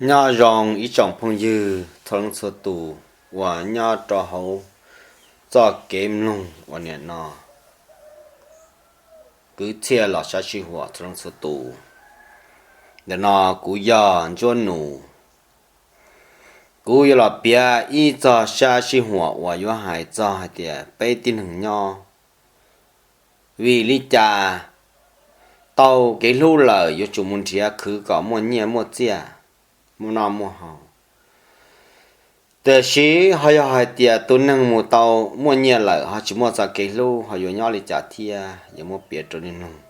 Nyob zoo ib tsoom phooj ywg txhua leej txhua tus uas nyob rau hauv txoj kev mloog uas nim no kwv txhiaj los sab sij huam txhua leej txhua tus. Ntawm no kuv yog Ntsuab Nus, kuv yuav los piav ib txog sab sij huam uas yuav hais txog hais tias peb tib neeg nyob vim li cas tau kev hlub lawm yuav tsum mus nrhiav khwv kom muaj nyiaj muaj txiaj, muaj noj muaj haus. Tiam sis ho yog hais tias tus neeg mus tau muaj nyiaj lawm ho tsis muaj txoj kev hlub ho yuav nyob li cas thiab, yuav muab piav rau nej mloog.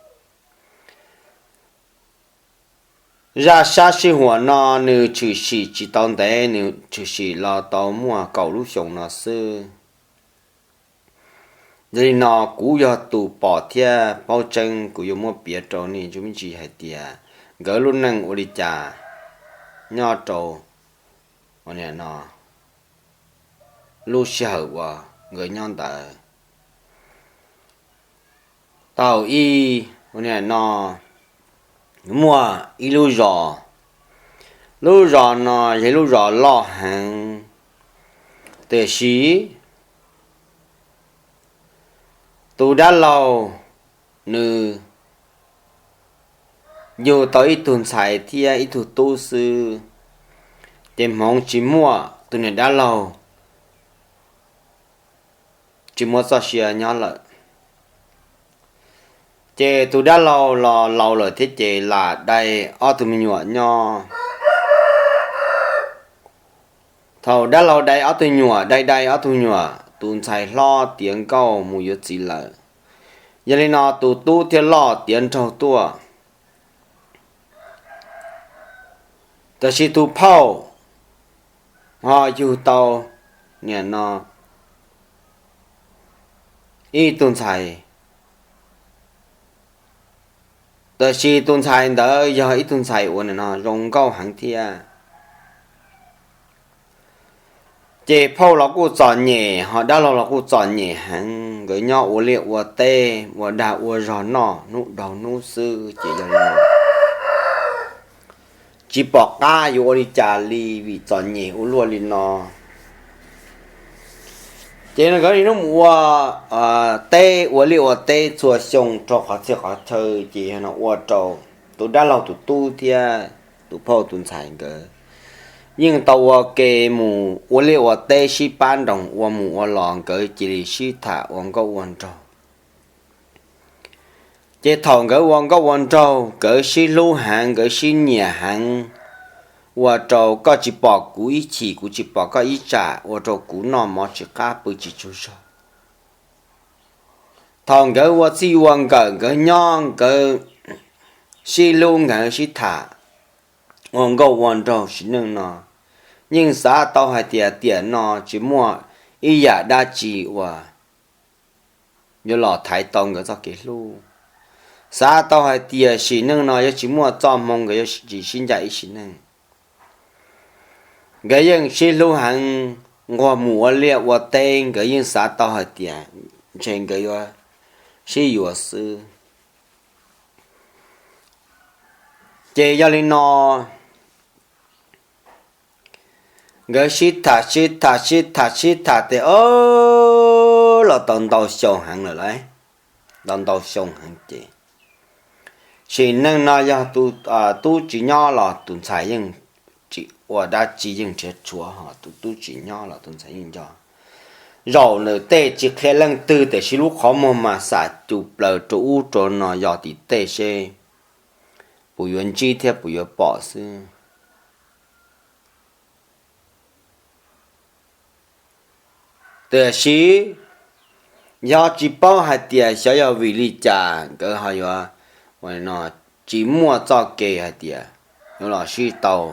Zaj sab sij huam no nws tshwm sim tsis tau ntev, nws tshwm sim los tau muaj kaum lub xyoo no xwb. Yog li no kuv yog tus pom thiab paub tseeb, kuv yuav muab piav rau nej ntsuj me ntsis hais tias nkawd lub neej ua li cas nyob rau ua nim no lub sij hawm uas nkawd nyob ntawd. Tau ib ua nim no muaj ib lub zos, lub zos no yog lub zos loj heev, tiam sis tus dab laug nws yug tau ib tug ntxhais thiab ib tug tub xwb, ces hmoov tsis muaj, tus niam dab laug tsis muaj txoj sia nyob lawm. Ces tus dab laug los laus lawm thiab ces lam dai ob tug me nyuam nyob. Thaum dab laug dai ob tug nyuam, dai dai ob tug nyuam, tus ntxhais hlob tiav nkauj mus yuav txiv lawm. Yog li no tus tub thiaj loj tiav nraug tuaj. Tab sis tus phauj ho yug tau nim no ib tug ntxhais, tab sis tus ntxhais ntawd yog ib tug ntxhais uas nim no zoo nkauj heev thiab. Ces phauj los kuj txom nyem, ho dab laug los kuj txom nyem heev, nkawd nyob ua liaj ua teb, ua dag ua zog noj hnub dhau hnub xwb, ces yog li no tsis pom qab yuav ua li cas li vim txom nyem ua luaj li no. Ces nkawd niaj hnub mus ua teb, ua liaj ua teb txhua xyoo rau qhov txhia qhov chaw, ces yog no ua rau tus dab laug tus tub thiab tus phauj tus ntxhais nkawd yeej tau ua ke mus ua liaj ua teb sib pab nroos, ua mus ua los nkawd cia li sib tham ua nkauj ua nraug. Ces thaum nkawd ua nkauj ua nraug, nkawd sib hlub heev, nkawd sib nyiam heev, ua rau koj tsis pom kuv ib chim, kuv tsis pom koj ib tsam, ua rau kuv noj mov tsis qab pw tsis tsaug zog. Thaum nkawd ua txij ua nkawm, nkawd nyob nkawd sib hlub, nkawd sib tham ua nkauj ua nraug sim neej no, yeej xav tau hais tias tiam no tsis muaj ib yam dab tsi uas yuav los thaiv tau nkawd txoj kev hlub. Xav tau hais tias sim neej no yuav tsis muaj txoj hmoo nkawd yuav tsis sib ncaim ib sim neej. Nkawd yeej sib hlub heev, nquag mus ua liaj ua teb, nkawd yeej xav tau hais tias ntshe nkawd yuav sib yuav xwb. Ces yog li no nkawd sib tham sib tham sib tham sib tham tes ob los tau ntau xyoo heev lawm lauj, tau ntau xyoo heev ces sim neej no yog tus tub tsis nyob los tus ntxhais yeej tsis ua dab tsi, yeej nrhiav tshuav, ho tus tub tsis nyob los tus ntxhais yeej nco. Zaum ntawm tej tsis qhia leej twg, tiam sis lub qhov muag mas xam cum plaws rau ub rau no, yog tim tej seb puas yuav ntsib thiab puas yuav pom xwb. Tiam sis yog tsis paub hais tias xyov yog vim li cas nkawd ho yuav tsis muaj txoj kev hais tias yuav los sib tau.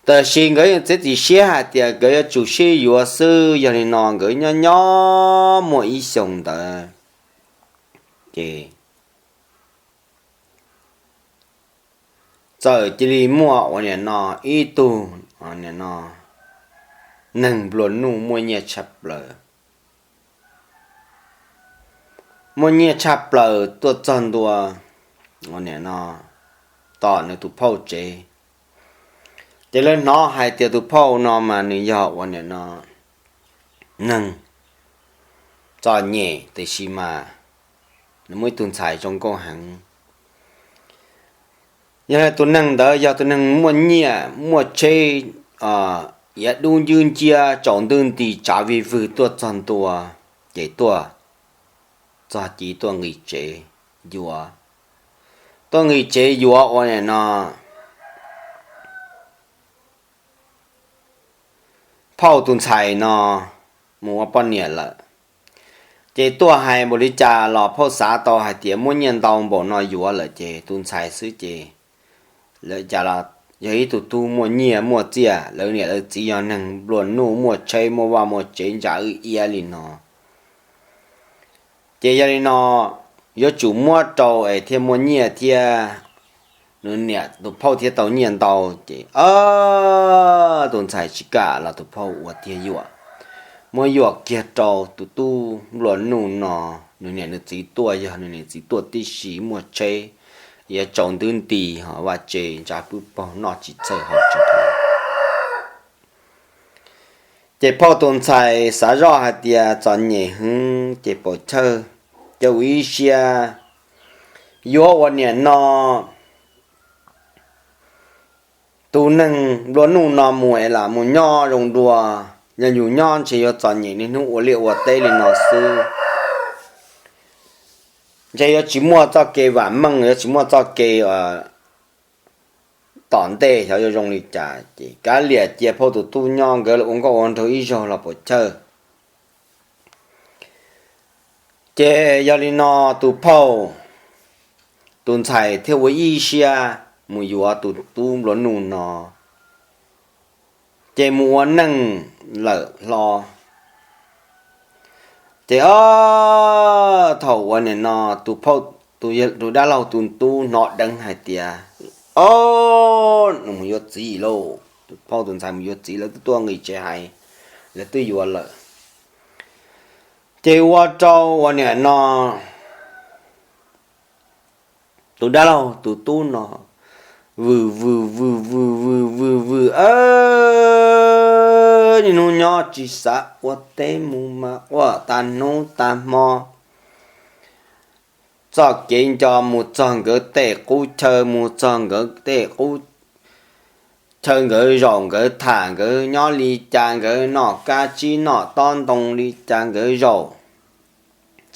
Tiam sis nkawd yeej txiav txim siab hais tias nkawd yuav tsum sib yuav xwb. Yog li no nkawd nyob nyob muaj ib xyoo ntawd ces txawm cia li muaj ua nim no ib tug nim no neeg nplua nuj muaj nyiaj tshaj plaws, muaj nyiaj tshaj plaws tuaj txog ntua ua nim no tom nws tus phauj tsev. Ces lawv hnov hais tias tus phauj no mas nws yog ua niam no neeg txom nyem, tiam sis mas nws muaj ib tug ntxhais zoo nkauj heev. Yog tus neeg ntawd yog tus neeg muaj nyiaj muaj tsheb, iav dub ncwb nciab tsaus ntuj nti tsav vij vwg tuaj txog ntua, ces tuaj txog ces tuaj nqis tsev yuav, tuaj nqis tsev yuav ua niam no phauj tus ntxhais no mus ua poj niam lawm. Ces tuaj hais npaum li cas los phauj xav tau hais tias muaj nyiaj ntau npaum no yuav lawm ces tus ntxhais xwb ces lawv cas los yog ib tug tub muaj nyiaj muaj txiaj, lawv niam lawv txiv yog neeg nplua nuj muaj tsheb muaj vaj muaj tsev ntsa wb iab li no. Ces yog li no yuav tsum muab rau es thiaj muaj nyiaj thiab, nws niam tus phauj thiaj tau nyiaj ntau. Ces tus ntxhais tsis kam los tus phauj ua tiag yuam, muab yuam kiag rau tus tub nplua nuj no. Nws niam nws txiv tuaj yog nws niam txiv tuaj tib si muaj tsheb, iav tsaus ntuj nti ho vaj tse ntsa pwb paug noj tsis txawj haus tsis txawj. Ces phauj tus ntxhais xav zoj hais tias txom nyem heev ces pom chaw, ces ua ib siab yuav ua niam no tus neeg nplua nuj no mus es lam mus nyob zoo dua. Yog yus nyob ntshe yuav txom nyem niaj hnub ua liaj ua teb li no xwb, ntshe yuav tsis muaj txoj kev vam meej, yuav tsis muaj txoj kev tom ntej xyov yuav zoo li cas. Ces kav liam cia phauj tus tub nyob, nkawd ua nkauj ua nraug ib zaug los pom chaw. Ces yog li no tus phauj tus ntxhais thiaj ua ib siab mus yuav tus tub nplua nuj no, ces mus ua neej lawm hlo. Ces ob thaum ua niam no tus phauj, tus dab laug tus tub hnov dheev hais tias, o, nws mus yuav txiv lauj, tus phauj tus ntxhais mus yuav txiv, lawv twb tuaj nqis tsev hais, lawv twb yuav lawm. Ces ua rau ua niam no tus dab laug tus tub no vwm vwm vwm vwm vwm vwm vwm, niaj hnub nyob tsis xav ua teb, mus mas quaj tas hnub tas hmo. Txoj kev nco mus txog nkawd tej qub chaw, mus txog nkawd tej qub chaw, nkawd zaum nkawd tham, nkawd nyob li cas, nkawd noj kab tsib noj tob ntoo li cas, nkawd zaum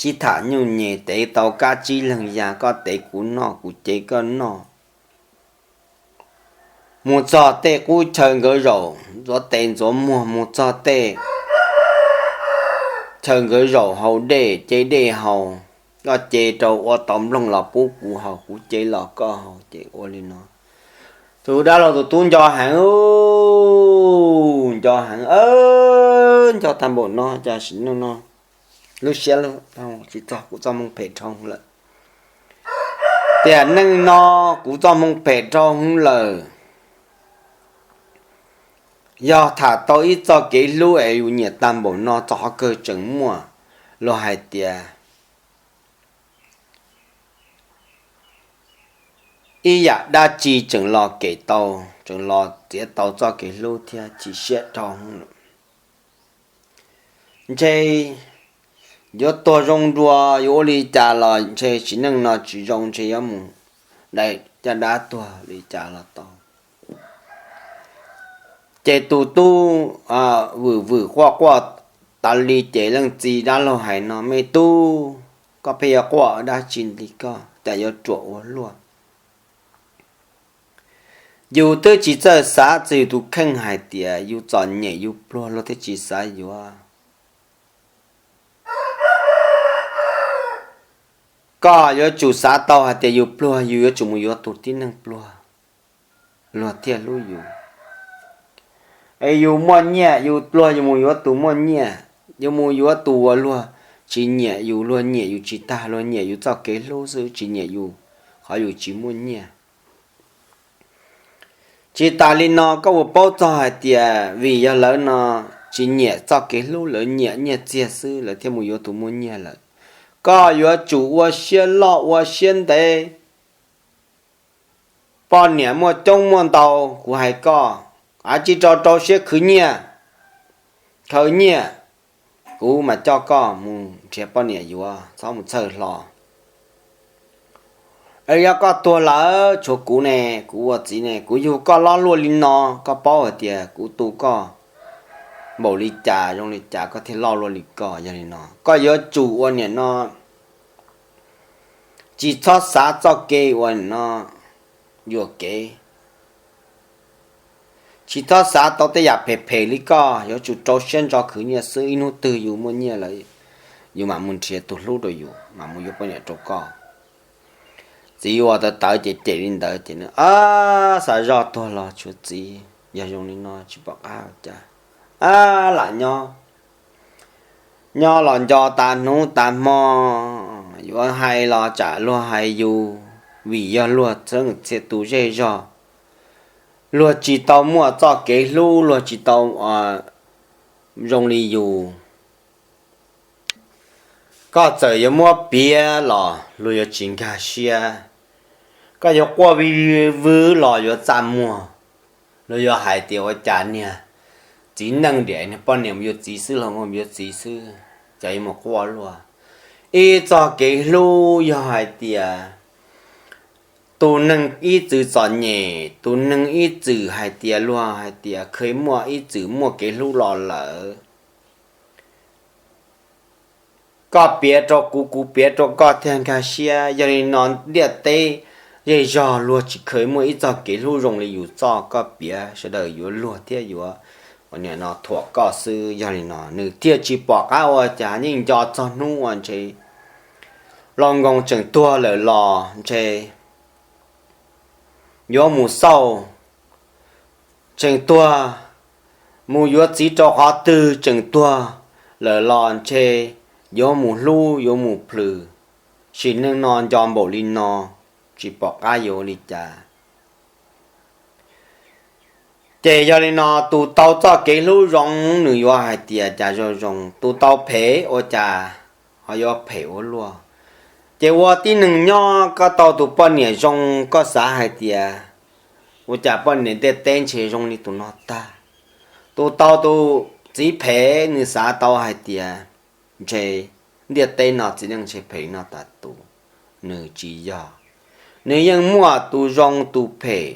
sib tham nyuj nyem, tev tau kab tsib leeg yas, koj tev kuv noj, kuv cev koj noj. Mus txog tej qub chaw nkawd zaum ntxuav tes ntxuav muag, mus txog tej chaw nkawd zaum haus dej, ce dej haus, koj ce rau ua tau nplooj los pub kuv haus, kuv ce los koj haus. Ces ua li no tus dab laug tus tub nco heev, nco heev, nco tag npaum no, cas sim neej no lub siab tsis txog kuv txoj hmoo phem dhau lawm. Tiam neej no kuv txoj hmoo phem dhau hwv lawm. Yog tham tau ib txoj kev hlub es yus nyiam tag npaum no txog qhov kawg tseem muaj, luag hais tias ib yam dab tsi tseem los kem tau, tseem los txiav tau txoj kev hlub thiab, chim siab dhau hwv lawm. Ntshe yuav tuag zoo dua, yuav ua li cas los ntshe sim neej no tsis zoo, ntshe yuav mus dai caj dab tuag li cas los tau. Ces tus tub vwm vwm quaj quaj tas li, ces leej txiv dab laug hais no, me tub, koj pheej yuav quaj dab tsi li, koj cas yuav ruam ua luaj? Yus twb tsis txawj xav txog yus tus kheej hais tias yus txom nyem yus pluag luag thiaj tsis xav yuav. Koj yuav tsum xav tau hais tias yus pluag yus yuav tsum mus yuav tus tib neeg pluag luag thiaj hlub yus. Es yus muaj nyiaj yus pluag yus mus yuav tus muaj nyiaj, yus mus yuav tus uas luag tsis nyiam yus, luag nyiam yus tsis tag, luag nyiam yus txoj kev hlub xwb, tsis nyiam yus qhov yus tsis muaj nyiaj. Tsis tas li no koj puas paub txog hais tias vim yog lawv no tsis nyiam txoj kev hlub, lawv nyiam nyiaj txiag xwb lawv thiaj mus yuav tus muaj nyiaj lawm. Koj yuav tsum ua siab loj ua siab ntev. Poj niam muaj coob muaj ntau, kuv hais koj, av tsis rau rau siab khwv nyiaj, khaws nyiaj, kuv mas coj koj mus nrhiav poj niam yuav, txhob mus txhawj hlo. Es yog koj tuag lawm tshuav kuv ne, kuv ua txiv ne, kuv yug koj loj luaj li no, koj paub hais tias kuv tu koj npaum li cas zoo li cas koj thiaj loj luaj li koj. Yog li no koj yuav tsum ua niam no tsis txhob xav txoj kev ua niam no yuam kev, tsis txhob xav tau tej yam phem phem li koj, yuav tsum rau siab ntso khwv nyiaj xwb, ib hnub twg yus muaj nyiaj lawm yus mam mus nrhiav tus hlub rau yus, mam mus yuav poj niam rau koj. Txiv ua tawv tawv ces cem li ntawd ces nws xav zoj tuag los tshuav txiv, yog zoo li no tsis pom qab cas, ab lam nyob, nyob los nco tas hnub tas hmo, yuav hais los tsam luag hais yus, vim yog luag txheeb txhia tus zej zog, luag tsis tau muaj txoj kev hlub, luag tsis tau zoo li yus. Koj txawm yuav muab piav los luag yuav tsis nkag siab, koj yuav quaj vwj vwj los yuav txaj muag, luag yuav hais tias ua cas niag txiv neej diam niag poj niam mus yuav txiv xwb los mus yuav txiv xwb, cas yuav mus quaj luaj. Ib txoj kev hlub yog hais tias tus neeg ib txwm txom nyem, tus neeg ib txwm hais tias luag hais tias kheev muaj ib txwm muaj kev hlub los lawm, koj piav rau kuv, kuv piav rau koj thiaj nkag siab. Yog li no ntiaj teb zej zog luag tsis kheev muaj ib txoj kev hlub zoo li yus txoj, koj piav sawv daws yuav luag thiab yuav ua niam no thuam koj xwb. Yog li no nws thiaj tsis pom qab ua cas, yeej nco txog hnub uas ntshe Lauj Nkoos tseem tuag lawm los ntshe yuav mus xauj, tseem tuag, mus yuav txiv rau qhov twg tseem tuag lawm los ntshe yuav mus hlub yuav mus plhws, sim neej no nco npaum li no tsis pom qab yuav ua li cas. Ces yog li no tus tau txoj kev hlub zoo nws yuav hais tias cas zoo zoo, tus tau phem ua cas ho yuav phem ua luaj. Ces ua tib neeg nyob koj tau tus poj niam zoo koj xav hais tias ua cas poj niam ntiaj teb ntshe zoo li tus no tag. Tus tau tus txiv phem nws xav tau hais tias ntshe ntiaj teb no txiv neej ntshe phem li no tas tus, nws tsis yog. Nws yeej muaj tus zoo tus phem,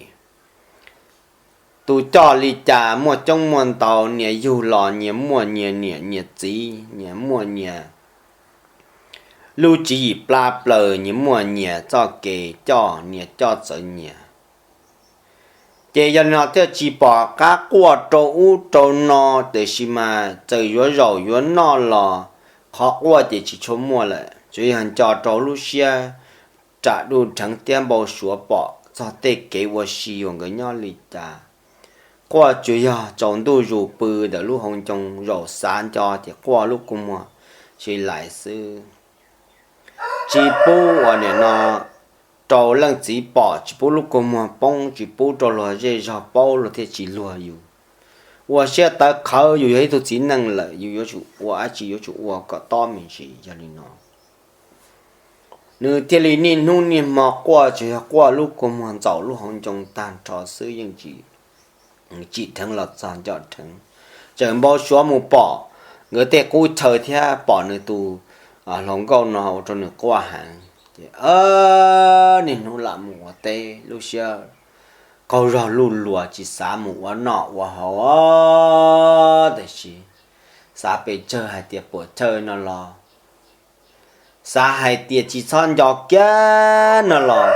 tus coj li cas muaj coob muaj ntau, nyias yug los nyias muaj nyias niam nyias txiv, nyias muaj nyias lub tswv yim plab plaws, nyias muaj nyias txoj kev coj, nyias coj txawv nyias. Ces yog li no thiaj tsis pom qab quaj rau ub rau no, tiam sis mas txawm yuav zaum yuav noj los qhov quaj ces tsis tshua muaj lawm, tsuas yog nco rau lub siab ram duj dheev thiab npau suav pom txog tej kev ua si uas nkawd nyob li cas. Quaj tsuas yog tsaus ntuj zus pw ntawm lub hauv ncoo zaum xav nco ces quaj lub kua muag tsis lais xwb. Tsis pub uas nim no rau leej txiv pom, tsis pub lub kua muag poob, tsis pub rau luag zej zog paub luag thiaj tsis luag yus. Ua siab tawv qhawv, yus yog ib tug txiv neej lawm yus yuav tsum ua dab tsi yuav tsum ua kom tob me ntsis. Yog li no nws thiaj li niaj hnub niaj hmo quaj, tsuas yog quaj lub kua muag ntxaum lub hauv ncoo tag nrho xwb, yeej tsis tsim dheev los txog nco dheev. Tseem npau suav mus pom nkawd tej qub chaw thiab pom nws tus hluas nkauj no ua rau nws quaj heev. Ces niaj hnub lam mus ua teb, lub siab qaug zog luj luas, tsis xav mus ua noj ua haus, tiam sis xav pes tsawg hais tias puas chawj no los, xav hais tias tsis txhob nco kiag no los,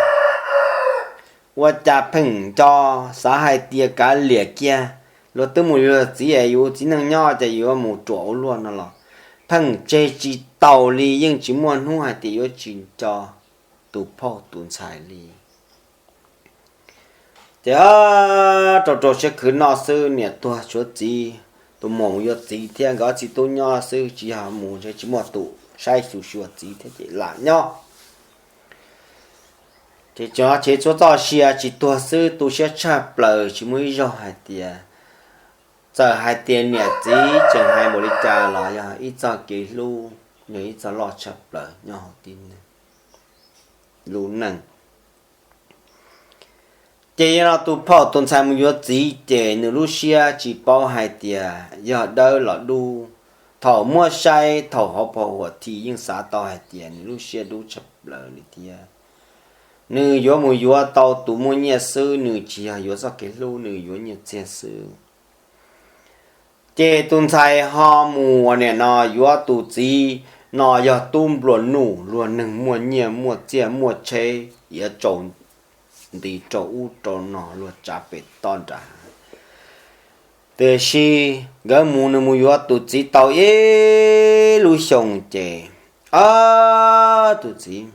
ua cas pheej nco, xav hais tias kav liam kiag, luag twb mus yuav txiv es yus txiv neej nyob ces yuav mus ruam ua luaj no los, pheej tseg tsis taus li, yeej tsis muaj hnub hais tias yuav tsis nco tus phauj tus ntxhais li. Ces rau rau siab khwv noj xwb, niam tuag tshuav txiv, tus muam mus yuav txiv thiab nkawd ob txiv tub nyob xwb, tsis yog mus ntshe tsis muaj tus saib xyuas txiv thiab ces lam nyob. Ces tsev txhua txoj sia tsis tuag xwb, tu siab tshaj plaws, tsis muaj ib zaug hais tias, txawm hais tias niam txiv tseem hais npaum li cas los yog ib txoj kev hlub, yog ib txoj loj tshaj plaws nyob hauv tib neeg lub neej. Ces yog no tus phauj tus ntxhais mus yuav txiv ces nws lub siab tsis paub hais tias yog dawb los dub. Thaum muab saib thaum hauv paus huam thiv yeej xav tau hais tias nws lub siab dub tshaj plaws li thiab. Nws yuav mus yuav tau tus muaj nyiaj xwb, nws tsis yog yuav txoj kev hlub, nws yuav nyiaj txiag xwb. Ces tus ntxhais ho mus ua niam no yuav tus txiv no yog tub nplua nuj, luag neeg muaj nyiaj muaj txiag muaj tsheb, iav tsaus nti rau ub rau no, luag tsav pem toj nrad. Tiam sis nkawd mus, nws mus yuav tus txiv tau ib lub xyoo ces, ob, tus txiv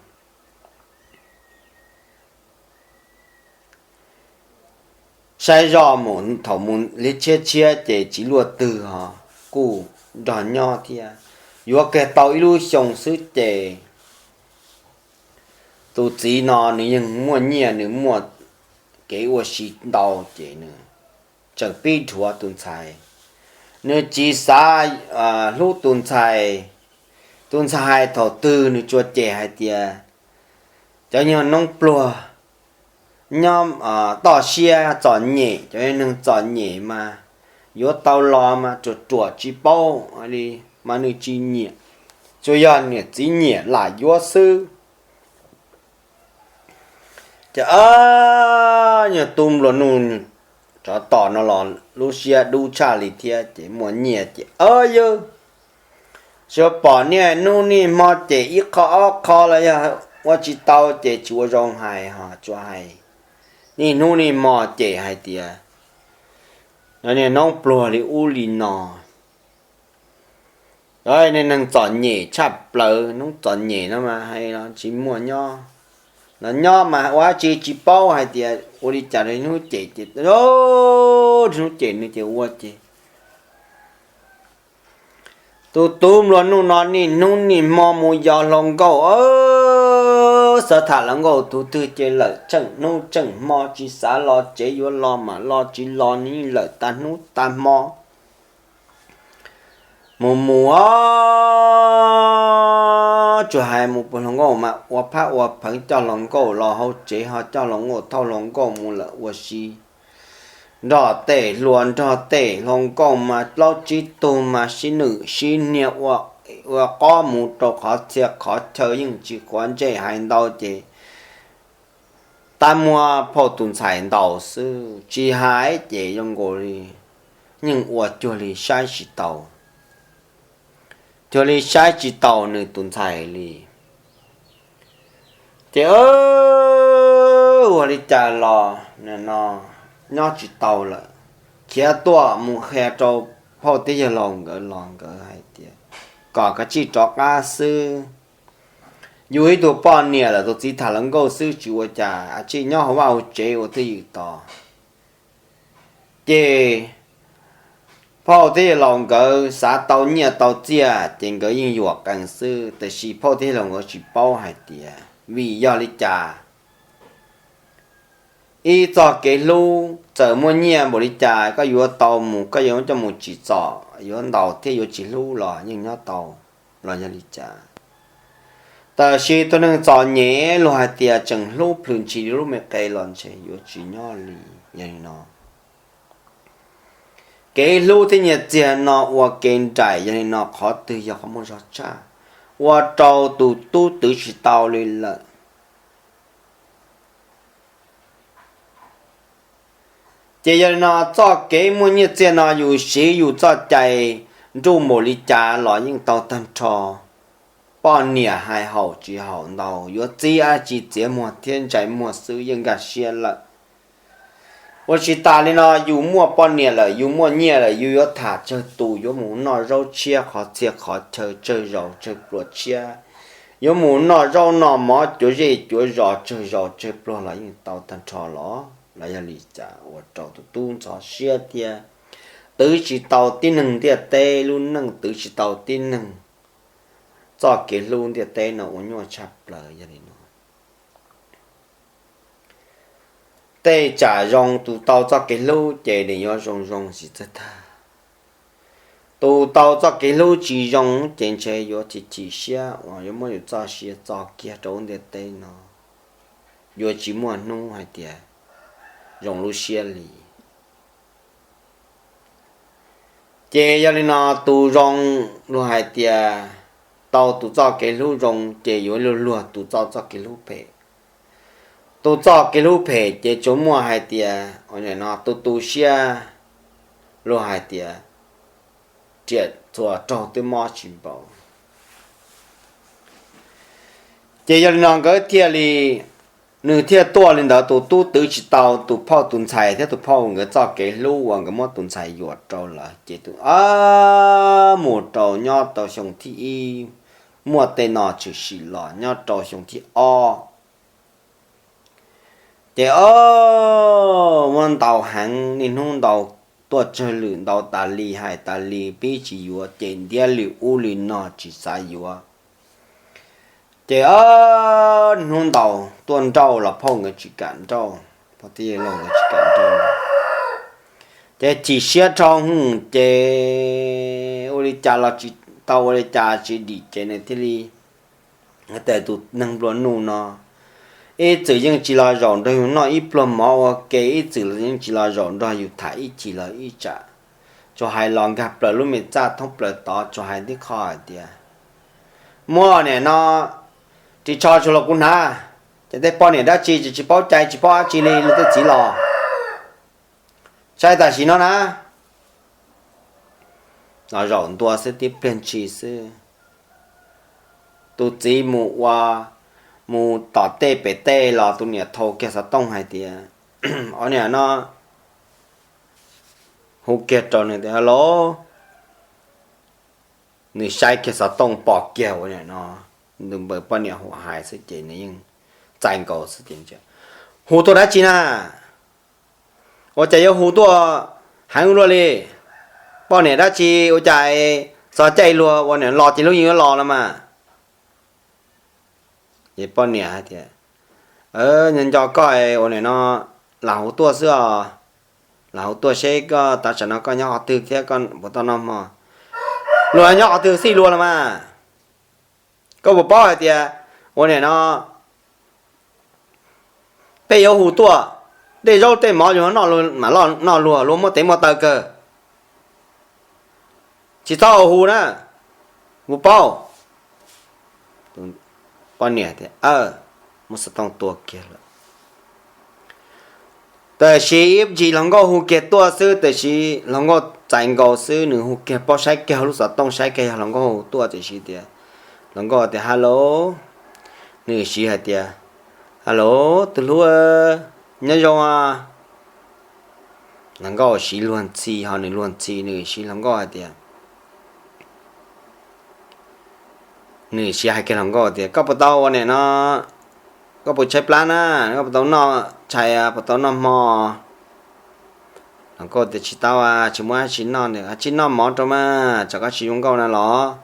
saib zoj mus thaum mus li tshiab tshiab ces tsis luaj twg ho, kuj nrog nyob thiab. Yuav kiag tau ib lub xyoo xwb ces tus txiv no nws yeej muaj nyiaj, nws muaj kev ua si ntau ces nws tseem pib dhuav tus ntxhais. Nws tsis xav hlub tus ntxhais. Tus ntxhais hais thaum twg nws tsuas cem hais tias cov nyuag noob pluag nyob toj siab txom nyem, cov neeg txom nyem mas yuav tau los mas ruam ruam tsis paub li, mas nws tsis nyiam, tsuas yog niam txiv nyiam lam yuav xwb. Ces ob, nyuag tub nplua nuj tsov tom no los lub siab dub tshaj li thiab ces muaj nyiaj ces ob yawg, xyov pom niaj hnub niaj hmo ces ib qho ob qho los yog ua tsis tau ces tsis ua zoo hais ho tsuas hais niaj hnub niaj hmo ces hais tias niag noob pluag li ub li no, niag neeg txom nyem tshaj plaws, noob txom nyem no mas hais los tsis muaj nyob, los nyob mas ua dab tsi tsis paub hais tias ua li cas rau hnub cem ces, hnub cem nws ces ua ces tus tub nplua nuj no niaj hnub niaj hmo mus yos hluas nkauj, xav tham hluas nkauj tus twg ces lawm tseem hnub tseem hmo, tsis xav los tsev, yuav los mam los tsis los nws yeej lawm tag hnub tag hmo. Mus mus os, tsuas hais mus pw hluas nkauj mas ua phab ua pheev coj hluas nkauj los hauv tsev ho coj hluas nkauj thauj hluas nkauj mus lawm ua si. Nrog tej hluas nrog tej hluas nkauj mas plaub tsib tug mas sib nwm sib hnia ua qob mus rau qhov txhia qhov chaw yeej tsis quav ntsej hais ntau ces tab muab phauj tus ntxhais ntaus xwb, tsis hais ces zoo nkaus li yeej ua cuag li saib tsis taus, cuag li saib tsis taus nws tus ntxhais li. Ces ua li cas los no nyob tsis tau lawm, khiav tuaj mus qhia rau phauj thiab yawg laus nkawd los nkawd hais tias kom kav tsij rov qab xwb. Yus ib tug poj niam lawm tus txiv tham hluas nkauj xwb tsis ua cas, kav tsij nyob hauv vaj hauv tsev ua twj ywm tos. Ces phauj thiab yawg laus nkawd xav tau nyiaj tau txiaj ces nkawd yeej yuam qees xwb, tiam sis phauj thiab yawg laus nkawd tsis paub hais tias vim yog li cas ib txoj kev hlub txawm muaj nyiaj npaum li cas koj yuav tau mus, koj yuav coj mus tsim txom, yuav ntaus thiab yuav tsis hlub los yeej nyob tau los yog li cas. Tab sis tus neeg txom nyem luag hais tias tseem hlub plhws ntshis li lub me qe los ntshe yuav tsis nyob li. Yog li no, kev hlub thiab nyiaj txiag no ua ke nraim, yog li no qhov twg yog qhov muaj zog tshaj, ua rau tus tub twv tsis tau li lawm. Ces yog li no txoj kev muaj nyiaj txiag no yus siv yus txoj cai nruj npaum li cas los yeej tau tag nrho. Poj niam hais haum tsis haum ntau, yuav txib dab tsi txiav muag thiab ntsais muag xwb yeej nkag siab lawm. Ua tsis tas li no yus muaj poj niam lawm, yus muaj nyiaj lawm, yus yuav tham tsawg tus, yuav mus noj zaub tshiab qhov txhia qhov chaw tsawg zaus tsawg pluas tshiab, yuav mus noj zaub noj mov cuav zej cuav zos tsawg zaus tsawg pluas los yeej tau tag nrho los los yog li cas ua rau tus tub ntxhov siab thiab twv tsis tau tib neeg ntiaj teb lub neej, twv tsis tau tib neeg txoj kev hlub ntiaj teb no ua nyuaj tshaj plaws. Yog li no tej tsam zoo tus tau txoj kev hlub ces nws yuav zoo zoo tsis txawj tag. Tus tau txoj kev hlub tsis zoo ces ntshe yuav chim chim siab uas yuav muab yus txoj sia txo kiag rau lub ntiaj teb no. Yuav tsis muaj hnub hais tias zoo lub siab li. Ces yog li no, tus zoo, luag hais tias tau tus txoj kev hlub zoo ces yuav luag luag tus txoj, txoj kev hlub phem. Tus txoj kev hlub phem ces tsuas muaj hais tias, no, tu tu siab, luag hais tias riam txuas raug twb mob tsis npaum. Ces yog li no nkawd thiaj li, nws thiaj tuaj li ntawd, tus tub twv tsis tau tus phauj tus ntxhais thiab tus phauj nkawd txoj kev hlub uas nkawd muab tus ntxhais yuam rau lawm. Ces tus, mus rau nyob tau xyoo thib ib, muaj tej no tshwm sim los nyob rau xyoo thib ob. Ces o, muab ntaus heev, niaj hnub ntaus, tuaj tsawg lwm ntaus tas li, hais tas li, pib tsis yuav, ces ntiab li ub li no tsis xav yuav. Ces o, hnub ntaus tuaj nrauj los phauj nkawd tsis kam nrauj, phauj thiab yawg laus nkawd tsis kam nrauj. Ces chim siab dhau hwv, ces ua li cas los tsis tau, ua li cas tsis dim, ces nws thiaj li tias tus neeg nplua nuj no ib txwm yeej tsis los zaum nrog yus noj ib pluag mov ua ke, ib txwm yeej tsis los zaum nrog yus tham ib chim los ib tsam. Tsuas hais los nkag plaws lub me txaj thoob plaws tod, tsuas hais tib qho hais tias, muaj niam no ris tsho tsuas los kuv hnav, ces tej poj niam dab tsi tsis paub cai tsis paub dab tsi li, luag tej txiv los saib tam sim no na. Los zaum ntua xwb tib pliag ntshis xwb, tus txiv mus ua, mus tom tej pem tej los tus niam thau kiag xov tooj hais tias, o niam no, hu kiag rau nws tias, halo. Nws saib kiag xov tooj pom kiag ua niam no, nws npawg poj niam hu hais xwb ces nws yeej txais nkaus xwb ces, hu tuaj dab tsi na? Ua cas yuav hu tuaj heev luaj li? Poj niam dab tsi ua cas txog caij luag ua niam los ces luag yeej yuav los no mas. Ces poj niam hais tias, nco nco koj ua niam no, lam hu tuaj xwb os, lam hu tuaj seb koj tav tsam no koj nyob qhov twg thiab koj puas tau noj hmo. Luag nyob qhov twg xij luag los mas. Koj puas paub hais tias ua niam no peb yuav hu tuaj, tej zaub tej mov yus noj, mam noj luag, luag muaj tes muaj taw kawg. Tsis txhob ua hu na, puas paub? Poj niam tias, muab xov tooj tua kiag lawm. Tab sis ib ntsis hluas nkauj hu kiag tuaj xwb, tab sis hluas nkauj txais nkaus xwb, nws hu kiag paub saib kiag lub xov tooj, saib kiag yog hluas nkauj hu tuaj, tab sis tias, hluas nkauj tias, halo. Nws siv hais tias, halo, tus hlub, nyob zoo a? Hluas nkauj siv luag ntxhi, ho nws luag ntxhi, nws siv hluas nkauj hais tias, nws siv hais kiag hluas nkauj tias, koj puas tau ua niam no, koj puas tshaib plab na, koj puas tau noj tshais, puas tau noj hmo? Hluas nkauj tias, tsis tau, tsis muaj dab tsi noj, tsij noj mov rau mas, tsam koj tsis zoo nkauj na los.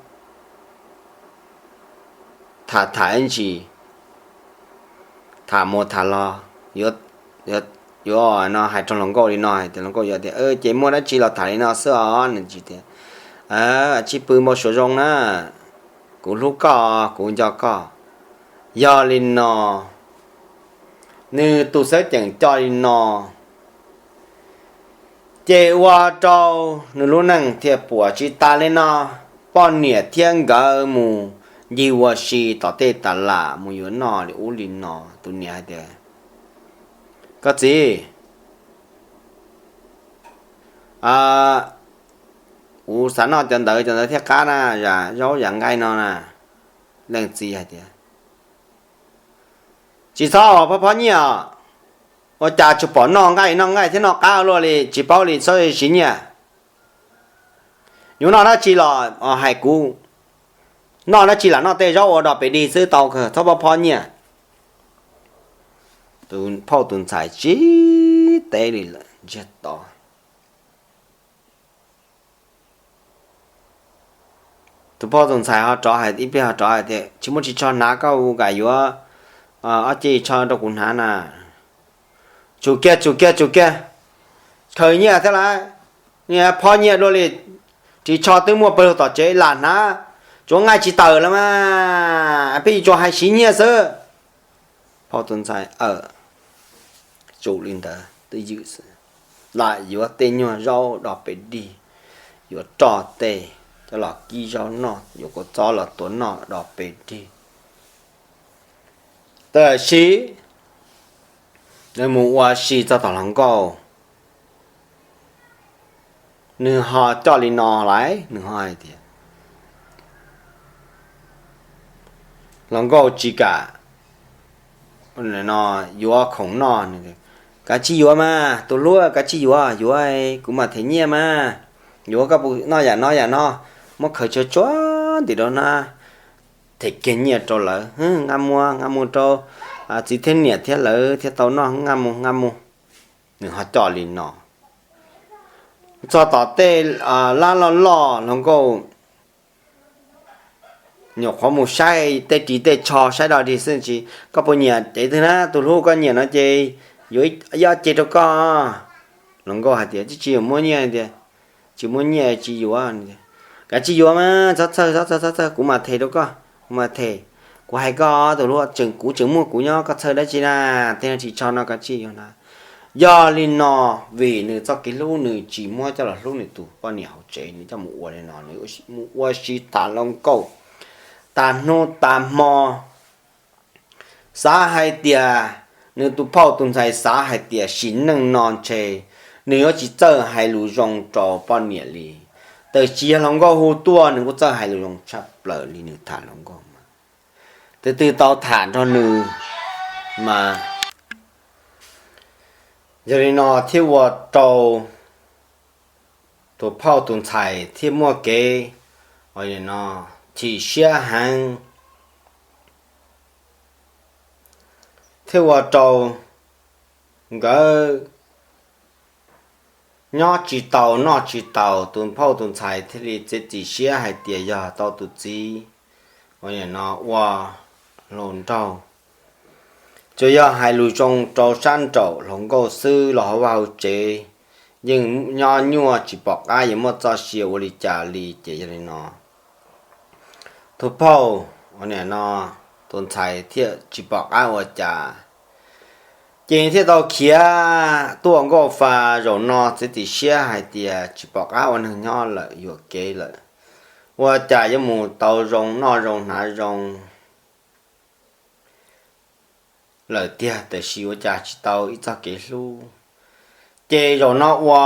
Tham tham ib ntsis, tham mus tham los, yuav no hais rau hluas nkauj li no hais tias, hluas nkauj yuav tias, ces muaj dab tsi los tham li no xwb os. Nws tsis tias, tsij pw npau suav zoo na, kuv hlub koj, kuv nco koj. Yog li no, nws tus xeeb ceem coj li no, ces ua rau nws lub neej thiaj puas tsis tas li no. Poj niam thiab nkawd mus ncig ua si tom tej tas lam mus yuav noj li ub li no. Tus niam hais tias, koj txiv, kuv xav noj cov ntawd, cov ntawd thiaj qab na, zaub yam nqaij no na. Leej txiv hais tias, tsis txhob phob phob nyiaj os, ua cas tsuas pom noj nqaij noj nqaij thiab noj qab luaj li, tsis paub li, txhob siv nyiaj. Yuav noj dab tsi los hais kuv, noj dab tsi lam noj tej zaub ua dog pem dig xwb tau kawg, txhob phob phob nyiaj. Tus phauj tus ntxhais tsis teb li lawm, ntsiag to. Tus phauj tus ntxhais ho rov hais ib pliag, ho rov hais tias, tsis muaj ris tsho hnav, koj ua cas yuav ob ce tsho rau kuv hnav na? Tsum kiag, tsum kiag, tsum kiag, khaws nyiaj thiab lauj, phob nyiaj dua li, ris tsho twb muaj pawg lug tom tsev lam hnav, tsuav nqaij tsis tawm los mas, pheej tsuas hais siv nyiaj xwb. Phauj tus ntxhais, aw, tsum li ntawd. twj ywm xwb. Lam yuav tej nyuag zaub do pes dig, yuav roj tej coj los kib zaub noj, yuav kua txob los tuav noj do pes dig. Tab sis nws mus ua si txog tom hluas nkauj, nws ho coj li no lawm, nws ho hais tias, hluas nkauj tsis kam yuav khoom noj. Kav tsij yuav mas tus hlub, kav tsij yuav, yuav kuv mam them nyiaj mas. Yuav koj puas noj yam no yam no, muab khaws tshuaj tshuaj ntim rau na, them kiag nyiaj rau lawv, nqa mus, nqa mus rau txiv thiab niam thiab lawv thiaj tau noj, nqa mus, nqa mus. Nws ho coj li no. Txog tom tej lab loj loj, hluas nkauj nyuam qhuav mus saib tej ris tej tsho saib do dig xwb tsis, koj puas nyiam cev twg na, tus hlub koj nyiam no ces yuav ib ob ce rau koj. Hluas nkauj hais tias, tsis, tsis muaj nyiaj tias, tsis muaj nyiaj tsis yuav. Kav tsij yuav mas, txhob txhawj, txhob txhawj, txhob txhawj, kuv mam them rau koj, kuv mam them. Kuv hais koj tus hlub, tseem kuv tseem muaj kuv nyob, koj txhawj dab tsi na, tej no tsis tsho no kav tsij yuav na. Yog li no, vim nws txoj kev hlub nws tsis muab coj los hlub nws tus poj niam hauv tsev, nws coj mus ua li no, nws mus ua si tham hluas nkauj tas hnub tas hmo. Xav hais tias, nws tus phauj tus ntxhais xav hais tias sim neej no ntshe nws yuav tsis txawj hais lus zoo rau poj niam li. Tab sis yog hluas nkauj hu tuaj nws kuj txawj hais lus zoo tshaj plaws li nws tham hluas nkauj mas. Tus twg tau tham nrog nws mas. Yog li no thiaj ua rau tus phauj tus ntxhais thiaj muaj kev, no, chim siab heev, thiaj ua rau nkawd nyob tsis tau noj tsis tau. Tus phauj tus ntxhais thiaj li txiav txim siab hais tias yog tau tus txiv, no, ua hluas nraug, tsuas yog hais lus zoo rau sab nraum hluas nkauj xwb los hauv vaj hauv tsev yeej nyob nyuaj tsis pom qab yuav muaj txoj sia ua li cas li. Ces yog li no tus phauj, no, tus ntxhais thiaj tsis pom qab ua cas, ces thiaj tau khiav tuaj nkauj fa. Zaum no txiav txim siab hais tias tsis pom qab ua neeg nyob lawm, yuam kev lawm, ua cas yuav mus tau zoo noj zoo hnav zoo lawm tiag, tab sis ua cas tsis tau ib txoj kev hlub. Ces zaum no ua,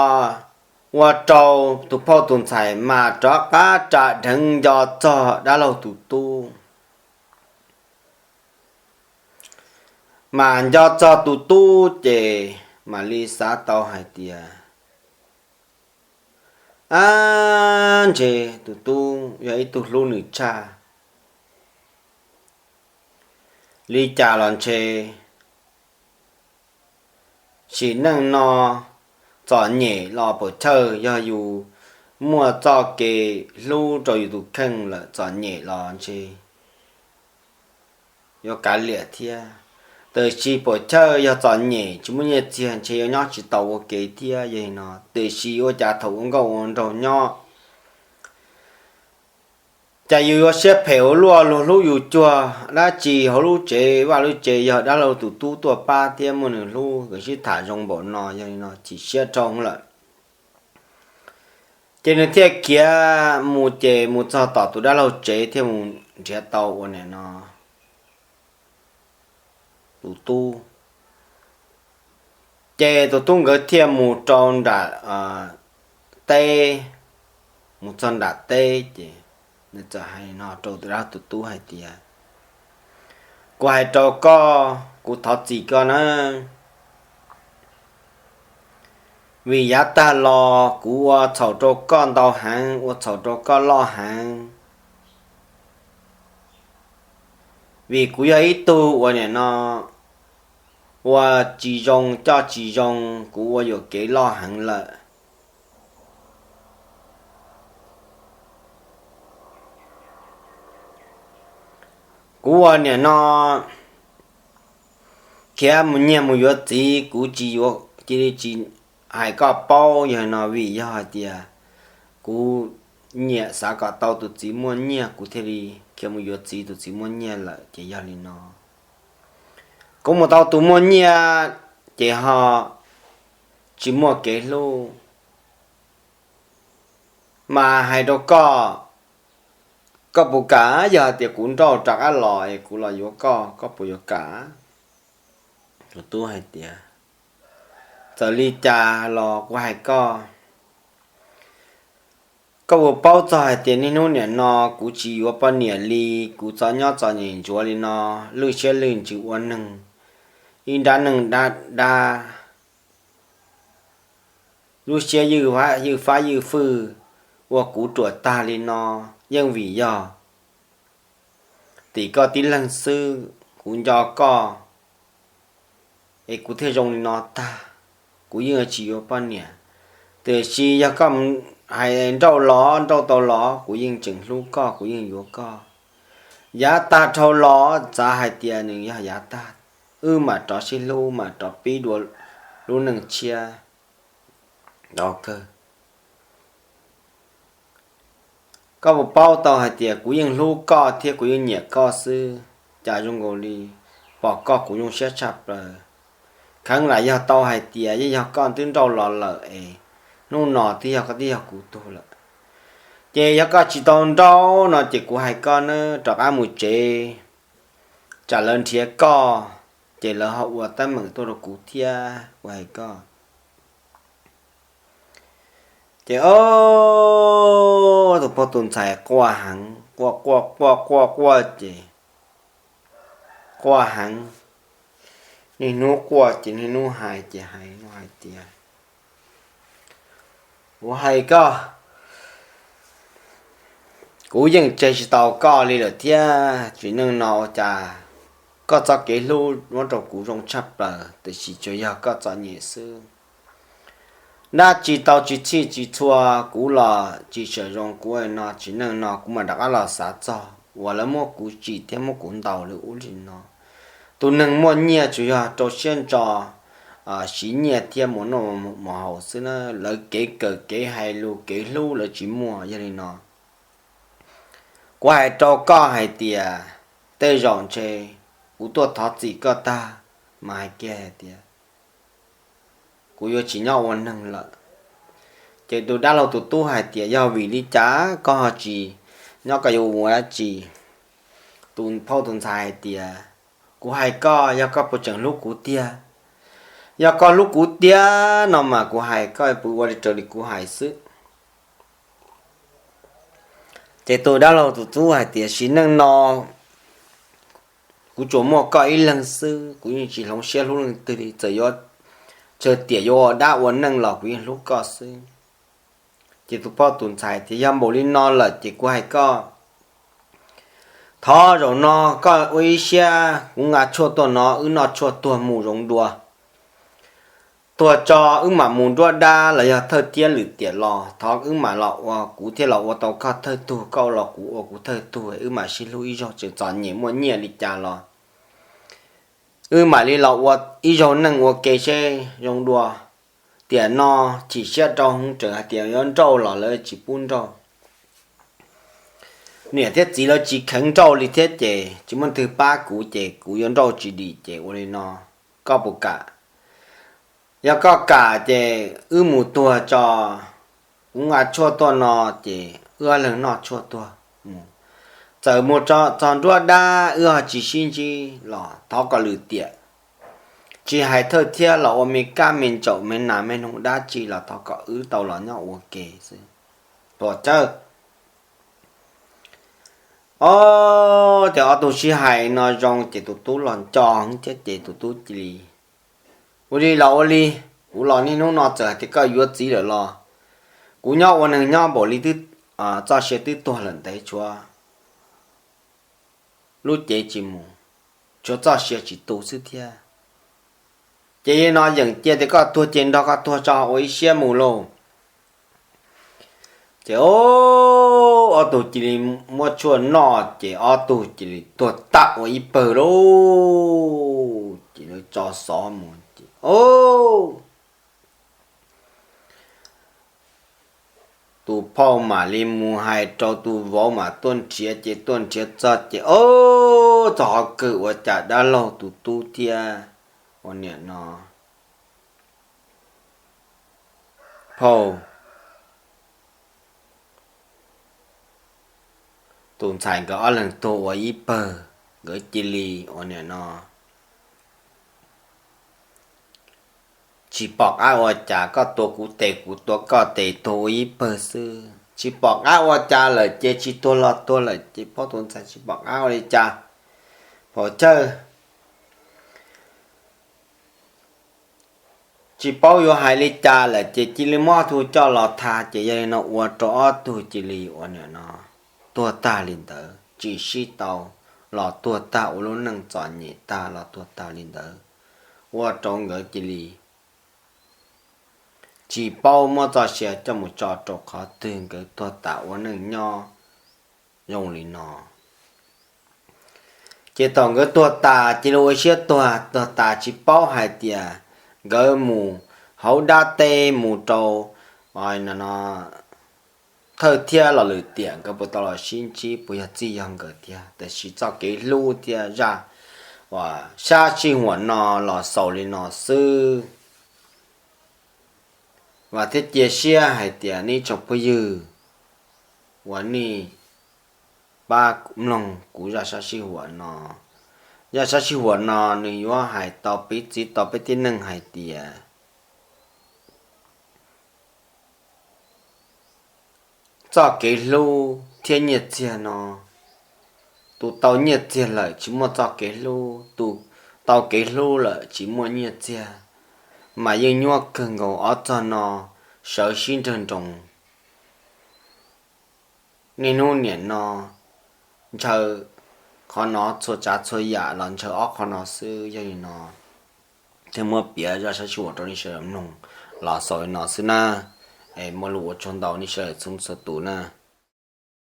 ua rau tus phauj tus ntxhais mas rov qab ras dheev nco txog dab laug tus tub. Mas nco txog tus tub ces mam li xav tau hais tias, ab, ntshe tus tub yog ib tug hlub nws tshaj li cas los ntshe sim neej no txom nyem los puam chawj, yog yus muaj txoj kev hlub rau yus tus kheej lawm txom nyem los ntshe yuav kav liam thiab. Tab sis puam chawj yog txom nyem tsis muaj nyiaj txiag ntshe yuav nyob tsis tau ua ke thiab. Yog li no tab sis ua cas thaum ua nkauj ua nraug nyob, cas yus yuav siab phem ua luaj, luag hlub yus cuag dab tsi hauv lub tsev vaj lub tsev, yog dab laug tus tub tuaj pab thiab muaj nws hlub, nkawd sib tham zoo npaum no. Yog li no chim siab dhau lawm, ces nws thiaj khiav mus, ces mus txog tom tus dab laug tsev thiaj mus nrhiav tau ua nim no tus tub. Ces tus tub nkawd thiaj mus rau nram teb, mus txog nram teb ces nws txawm hais no rau tus dab tus tub hais tias, kuv hais rau koj, kuv thov txim koj na, vim yav tag los kuv ua txhaum rau koj ntau heev, ua txhaum rau koj loj heev. Vim kuv yog ib tug uas nim no ua tsis zoo coj tsis zoo, kuv ua yuam kev loj heev lawm. Kuv ua nim no khiav mus nyiag mus yuav txiv, kuv tsis yuav, cia li tsis hais koj paub. Yog no vim yog hais tias kuv nyiam xav kom tau tus txiv muaj nyiaj, kuv thiaj li khiav mus yuav txiv tus txiv muaj nyiaj lawm. Ces yog li no kuv mus tau tus muaj nyiaj, ces ho tsis muaj kev hlub. Mas hais rau koj, koj puas kam? Yog hais tias kuv nrauj rov qab los es kuv los yuav koj, koj puas yuav kam? Tus tub hais tias, txawm li cas los kuv hais koj, koj puas paub txog hais tias niaj hnub nim no kuv tsis yuav poj niam li, kuv txom nyab txom nyem ntsuav li no, lwj siab lwj ntsws ua neeg, ib nrab neeg dab dab, lub siab ywj fab ywj fwj, ua kuv ruam tag li no, yeej vim yog tim koj tib leeg xwb. Kuv nco koj es kuv thiaj zoo li no tag. Kuv yeej tsis yuav poj niam, tiam sis yog koj hais nrauj los nrauj tau los, kuv yeej tseem hlub koj, kuv yeej yuav koj. Yav tag dhau los txav hais tias nws yog yav tag, wb mam rov sib hlub, mam rov pib dua lub neej tshiab. Koj puas paub tau hais tias kuv yeej hlub koj thiab kuv yeej nyiam koj xwb, cas zoo nkaus li pom koj kuv zoo siab tshaj plaws. Kheev lam yog tau hais tias yeej yog koj twb nrauj los lawm es hnub no twb yog koj twb yog kuv tug lawm. Ces yog koj tsis tau nrauj no ces kuv hais koj nawb, rov qab mus tsev, tsam lawv nrhiav koj ces lawv ho ua teeb meem tuaj rau kuv thiab, kuv hais koj. Ces o, tus pog tus ntxhais quaj heev, quaj quaj quaj quaj quaj ces quaj heev, niaj hnub quaj ces niaj hnub hais ces hais hais tias, kuv hais koj, kuv yeej tseg tsis tau koj li lawm thiab. Tsim neej no ua cas koj txoj kev hlub muab rau kuv zoo tshaj plaws, tiam sis tsuas yog koj txom nyem xwb. Dab tsi tau tsis txhij tsis txhua, kuv los tsis tshua zoo, kuv no tsim neej no kuv mam rov qab los xav txog uas lawv muab kuv tsim thiab muab kuv ntaus li ub li no. Tus neeg muaj nyiaj tsuas yog rau siab ntso siv nyiaj thiab mus noj mus haus xwb na, lawv kev kawm kev hais lus kev hlub lawv tsis muaj. Yog li no kuv hais rau koj hais tias tej zaum ntshe kuv tuaj thov txim koj tag, mas hais kiag hais tias kuv yuav tsis nyob ua neeg lawm. Ces tus dab laug tus tub hais tias, yog vim li cas koj ho tsis nyob, koj yuav ua dab tsi? Tus phauj tus ntxhais hais tias, kuv hais koj, yog koj puas tseem hlub kuv tiag? Yog koj hlub kuv tiag no mas kuv hais koj puas ua li raws li kuv hais xwb. Ces tus dab laug tus tub hais tias, sim neej no kuv tsuas muaj koj ib leeg xwb, kuv yeej tsis hloov siab hlub leej twg li, txawm yuav tsawg tiam yuav ua dab ua neej los kuv yeej hlub koj xwb. Ces tus phauj tus ntxhais tias, yog npaum li no lawm ces kuv hais koj, thov zaum no koj ua ib siab, kuv nqa tshuaj tuaj no wb noj tshuaj tuag mus zoo dua. Tuag tso wb mam mus nruab dab los yog thawj thiab lwm tiam los thov wb mam los ua, kuv thiaj los ua tau koj thawj tug, koj los kuv ua kuv thawj tug, wb mam sib hlub ib zaug, tseem txom nyem muaj nyiaj li cas los wb mam li los ua ib zaug neej ua ke seb zoo dua. Tiam no chim siab rau hwv, tseem hais tias yuav nrauj los lawv tsis pub nrauj. Niam thiab txiv lawv tsis kheev nrauj li thiab ces tsis muaj twg pab kuv ces kuv yuav nrauj tsis dim ces ua li no, koj puas kam? Yog koj kam ces wb mus tuag tso, kuv nqa tshuaj tuaj no ces wb ob leeg noj tshuaj tuag mus. Txawm mus txog nruab dab wb ho tsis sib ntsib los thov kom lwm tiam, tsis hais thawj thiab los ua me kab me ntsaum me nas me noog dab tsi los thov kom wb tau los nyob ua ke xwb. Tuam tsawg. Ob, ces ob tug sib hais no zoo ces tus tub los nco heev thiab ces tus tub cia li, ua li los ua li, kuv los niaj hnub no txawm hais tias koj yuav txiv lawm los kuv nyob ua neeg nyob npaum li twb, txoj sia twb tuag lawm ntev, tshuav lub cev tsis mus, tshuav txoj sia tsis tu xwb thiab. Ces yog no yeem cia tias koj tuag ces nrog koj tuag tso, ua ib siab mus lauj. Ces ob tug cia li muab tshuaj noj ces ob tug cia li tuag tag ua ib pawg lauj. Ces lawv tso xov mus ces tus phauj mam li mus hais rau tus vauv mas tuaj nrhiav ces tuaj nrhiav txog ces ob, txog qhov kawg ua cas dab laug tus tub thiab ua niam no phauj, tus ntxhais nkawd ob leeg tuag ua ib pawg, nkawd cia li ua niam no tsis pom qab ua cas, koj tua kuv tes kuv tua koj tes tuag ua ib pawg xwb, tsis pom qab ua cas lawm ces tsis tuag los tuag lawm ces phauj tus ntxhais tsis pom qab ua li cas, pom chawj tsis paub yuav hais li cas lawm ces cia li muab ob tug coj los tha, ces yog li no ua rau ob tug cia li ua niam no tuag tag li ntawd, tsis sib tau los tuag tag, ua lub neej txom nyem tag los tuag tag li ntawd, ua rau nkawd cia li tsis paub muab txoj sia coj mus tso rau qhov twg, nkawd tuag tas ua neej nyob zoo li no. Ces thaum nkawd tuag tas cia li ua siab tuag, tuag tas tsis paub hais tias nkawd mus hauv dab teb mus rau no thawj thiab los lwm tiam nkawd puas tau los sib ntsib, puas yog txij yog nkawd tiag, tiam sis txoj kev hlub thiab zaj uas sab sij huam no los xaus li no xwb. Vam thiab cia siab hais tias nej tsoom phooj ywg uas nej pab mloog kuv zaj sab sij huam no, zaj sab sij huam no nws yuav hais tau piv txwv tau peb tib neeg hais tias txoj kev hlub thiab nyiaj txiag no, tus tau nyiaj txiag lawm tsis muaj txoj kev hlub, tus tau kev hlub lawm tsis muaj nyiaj txiag, mas yeej nyuaj kawg nkaus ob txog no sawv sib nrawg nroos. Niaj hnub niam no ntshaw qhov no txhua tsav txhua yam los ntshaw ob qhov no xwb. Yog li no thiaj muab piav zaj sab sij huam rau nej sawv daws mloog los xaus li no xwb na. Muaj lus ua tsaug ntau nej sawv daws txhua tus na.